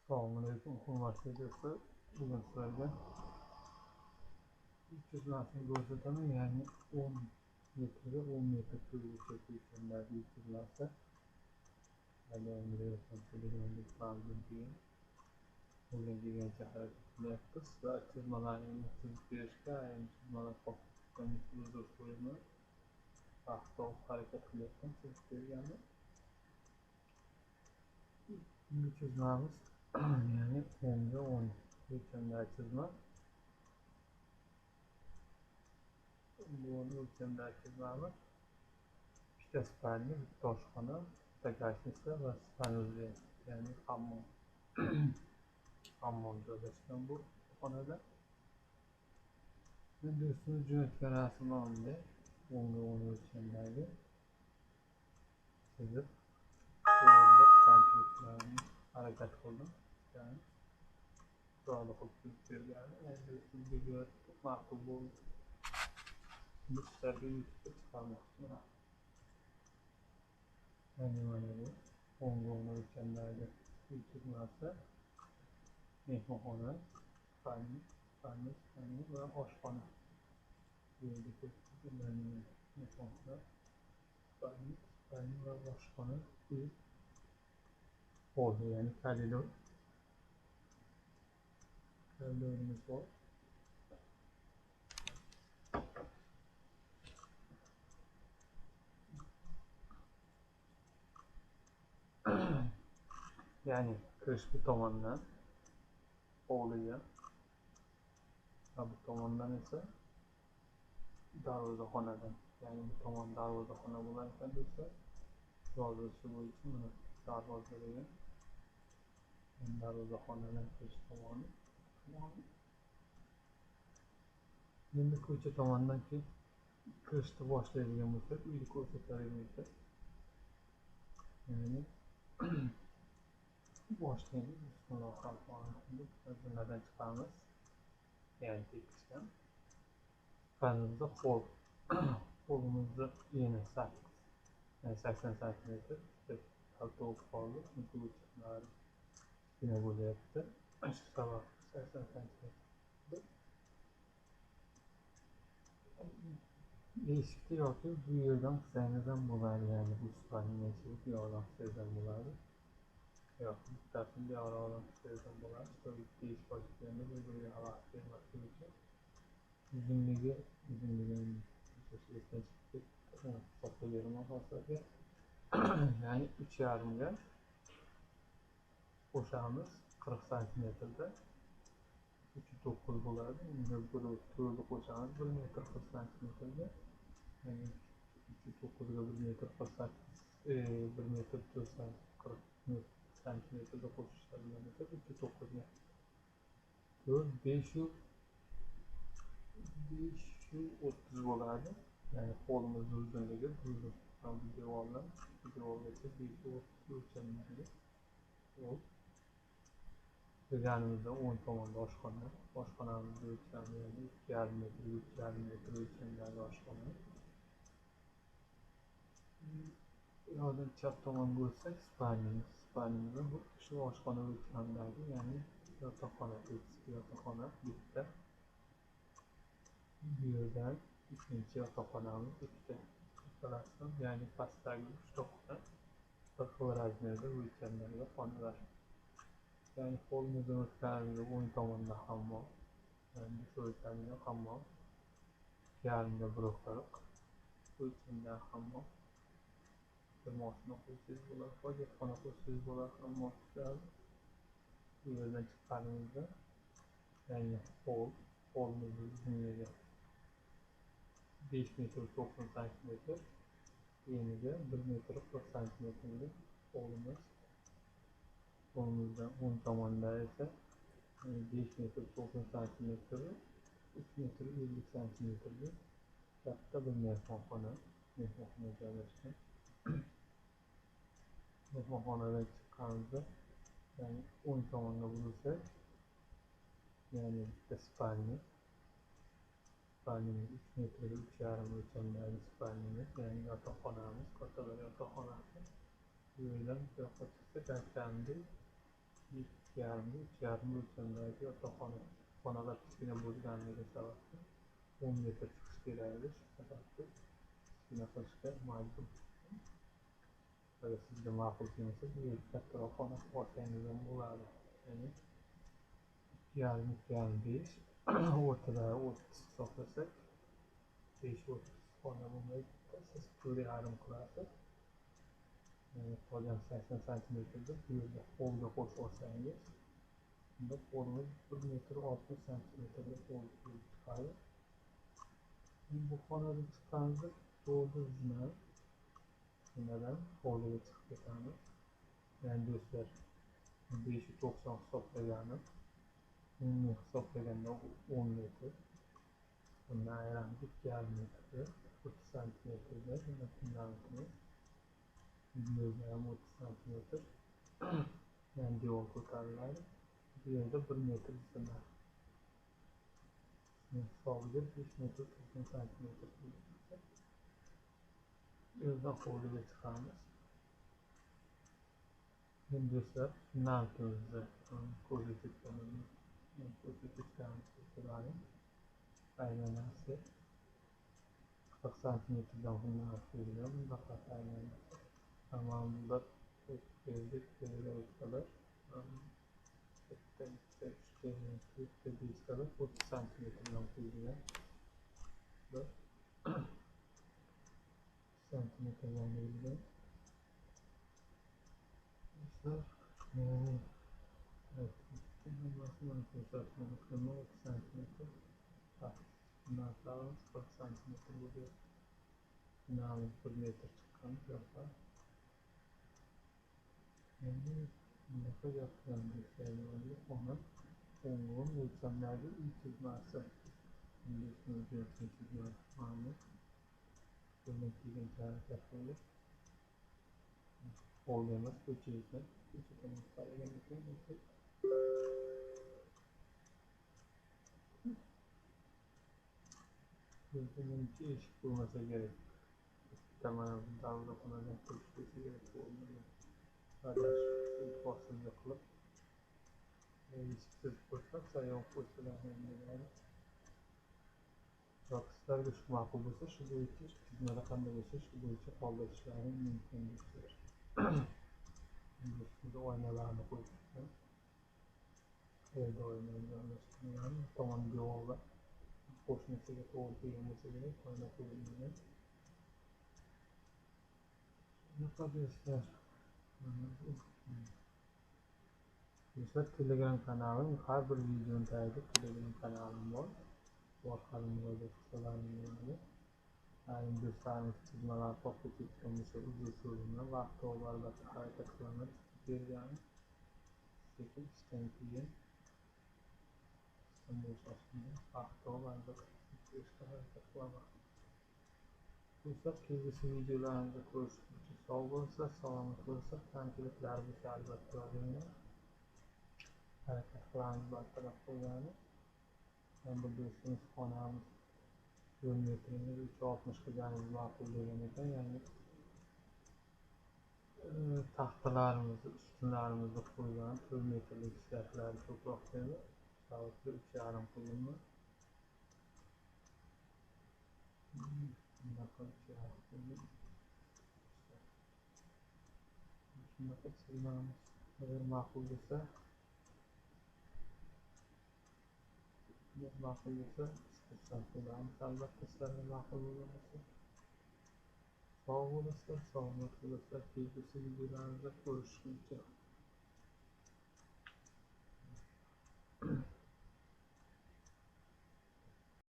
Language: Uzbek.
Assalomu alaykum, hurmatli do'stlar. Bugun sizlarga chizmasini ko'rsataman, ya'ni 10 metrga 10 metr o'lchamdagi chizmasi. Qo'ldan kelgancha harakat qilyapmiz va chizmalarni chizib berishga, ayrim chizmalar qolib uzr so'rayman. Vaqt topib harakat qilyapman chizib berganni. Bu chizmamiz ya'ni 10ga 10 o'lchamdagi chizma. Bu 10 o'lchamdagi chizmamiz. Bitta spalni, bitta oshxona, bitta gastnitsa va sanuzel, ya'ni hammom. Hammom joylashgan bu xonada. Do'stimiz jo'natgan rasmni 10ga 10 o'lchamdagi chizib to'g'rilab kompyuterlarni harakat qildim. Yani chiroyli qilib chizib bergani, endi sizga jo'natib ma'qul bo'ldi. Buni sizlarga YouTube'da chiqarmoqchiman. Ya'ni mana bu 10ga 10 o'lchamdagi chizmasi, mehmonxona, spalni va oshxona. Bu yerda ko'rsatilgan mehmonxona, spalni va oshxona hol, ya'ni koridor. Koridorimiz bor. Ya'ni kirish bu tomondan hovliga va bu tomondan esa darvozaxonadan, ya'ni bu tomon darvozaxona bo'lar ekan do'stlar. Yozilishi bo'yicha mana darvoza degan darvozaxonadan kirish tomoni. Endi ko'cha tomondan kirishni boshlaydigan bo'lsak, uyni ko'rsatadigan bo'lsak, ya'ni boshlaymiz. Bismillahirrohmanirrohim. Bunlardan chiqamiz. Ya'ni tekisdan. Chiqqanimizda qo'l. Qo'limizda eni 80 santimetr deb kalta bo'lib qoldi. Chunki o'lchamlari kichkina bo'lyapti. Shu sababli 80 santimetr. Eshikni yoki bu yerdan qilsangiz ham bo'ladi, ya'ni bu spalni bu yoqdan qilsangiz ham bo'ladi. Yo'q, bittasini bu yoqdan qilsangiz ham bo'ladi. Shu bitta eshik ochganda bir-biriga xalaqit bermaslik uchun uzunligi esdan chiqib ketdi. Hisoblab beraman hozirga. Ya'ni 3,5 ga qo'shamiz 40 santimetrda 3,9 bo'ladi. Unga 1,4 qo'shamiz 1 metr 40 santimetrga. Ya'ni 3,9 ga 1 metr 40 1 metr 4 40 santimetrda qo'shishadigan bo'lsa 3,9 ga 4 5 5,30 bo'ladi. Ya'ni qo'limiz uzunligi bu devordan bu devorgacha 5,30 o'lchamdagi qo'l. Kirganimizda o'ng tomonda oshxona. Oshxonamizni o'lchami ya'ni 2,5 metr 3,5 metr o'lchamdagi oshxona. Bu yoqdan chap tomonga o'tsak spalnimiz. Spalnimizda xuddi shu oshxona o'lchamidagi, ya'ni yotoqxona, tekis yotoqxona bitta. Bu yerdan ikkinchi yotoqxonamiz ikkita. Ikkalasi ham, ya'ni pastdagi 3 xona bir xil razmerda o'lchamdagi xonalar. Ya'ni qo'limizdan o'tganimizda o'ng tomonda hammom, ya'ni shu o'lchamda hammom, 2,5 ga 1,40 o'lchamda hammom. Bir moshina qo'ysangiz bo'ladi, hojatxona qo'ysangiz bo'ladi, hammom tushadi. Bu yerdan chiqqanimizda ya'ni qo'limiz uzunligi 5 metr 90 santimetr, eniga 1 metr 40 santimetrlik qo'limiz. Qo'limizdan o'ng tomonda esa 5 metr 90 santimetr, 3 metr 50 santimetrlik katta bir mehmonxona joylashgan. Mehmonxonadan chiqqanimizda, ya'ni o'ng tomonga burilsak, ya'ni bitta spalni. Spalnimiz 3 metrga 3,5 o'lchamdagi spalnimiz, ya'ni yotoqxonamiz, kattalar yotoqxonasi. Bu yerdan bu yoqqa chiqsak, aytganimdek 2,5 3,5 o'lchamdagi yotoqxona. Xonalar kichkina bo'lganligi sababli 10 metr chiqish kerak edi. Shu sababli kichkina qilishga majbur. Agar sizga ma'qul kelmasa, bu yerga kattaroq xona qilib olsangiz ham bo'ladi. Ya'ni 2,5 2,5 5 o'rtada 30 hisoblasak 5,30 xona bo'lmaydi. Siz 4,5 qilasiz. Yani qolgan 80 santimetrda bu yerda polga qo'shib olsangiz, unda polimiz 1 metr 60 santimetrda pol kelib chiqadi. Bu xonadan chiqqanimizda to'g'ri zina, zinadan hovliga chiqib ketamiz. Ya'ni do'stlar, 5,90 hisoblaganim, umumiy hisoblaganda 10 metr. Bundan ayiramiz 2,5 metrda, 30 santimetrda, bunda fundamentimiz. Bu yerda ham 30 santimetr. Ya'ni devor ko'tariladi. Bu yerda 1 metr zina. Hisobiga 5 metr 90 santimetr kelib chiqadi. Bu yerdan hovliga chiqamiz. Endi do'stlar, fundamentimizni ko'rsatib o'tganimiz aylanasi 40 santimetrdan fundament qo'yilgan. Bunaqa aylanasi. Tamam, bunlar keldik, bitta, ikkita, uchta, to'rtta, beshtalar 30 santimetrdan qo'yilgan. Bir santimetrdan qo'yilgan. Do'stlar, ya'ni hammasini ko'rsatib o'tganman, 30 santimetr. Fundamentlarimiz 40 santimetr bo'lyapti. Binamiz 1 metr chiqqan bu yoqqa. Endi bunaqa gaplar do'stlar, xona o'ng'in o'lchamdagi uy chizmasi. Endi chizma mana qo'ldan kelgancha harakat qildik. Hovli emas, ko'cha ekan. Ko'cha tomon qaragan ekan. Menimcha eshik bo'lmasa kerak. Bitta mana bu davlatxonadan kirish bo'lsa kerak bo'lmagan. Adashib bosimni qilib eshiksiz qo'ysa, sayoq qo'ysalar ham bo'ladi. Yoki sizlarga shu ma'qul bo'lsa, shu bo'yicha chizmada qanday bo'lsa, shu bo'yicha qoldirishlari mumkin do'stlar. Endi oynalarni qo'yib chiqqan. Yerda oynalarni joylashtirilgan, tomon devorlar qo'shnisiga to'g'ri kelgan bo'lsa kerak, oyna qo'yilmagan. Shunaqa do'stlar. Do'stlar, Telegram kanalim, har bir videoni tagida Telegram kanalim bor. Bu orqali murojaat qilsalaring bo'ladi. Ayrim do'stlarimiz chizmalar topib ketgan bo'lsa, uzr so'rayman. Vaqt topib albatta harakat qilaman chizib bergani. Sekin ishdan keyin bo'shashimda vaqt topib albatta chizib berishga harakat qilaman. Do'stlar, kelgusi videolarimizda ko'rishguncha sog' bo'linglar, salomat bo'linglar. Kamchiliklar bo'lsa albatta yozinglar. Harakat qilamiz bartaraf qilgani. Bir do'stimiz xonamiz 4 metringiz 3,60 qilganingiz ma'qul degan ekan. Ya'ni taxtalarimizni, ustunlarimizni qo'ygan 4 metrlik shkaflar ko'proq dedi. Sababli 3,5 qildim. Bunaqa 3,5 qildim. Shunaqa chizmamiz. Agar ma'qul bo'lsa, biz xursand bo'lamiz. Albatta sizlarga ma'qul bo'lgan bo'lsa. Sog' bo'lasizlar, salomat bo'lasizlar. Kelgusi videolarimizda ko'rishguncha.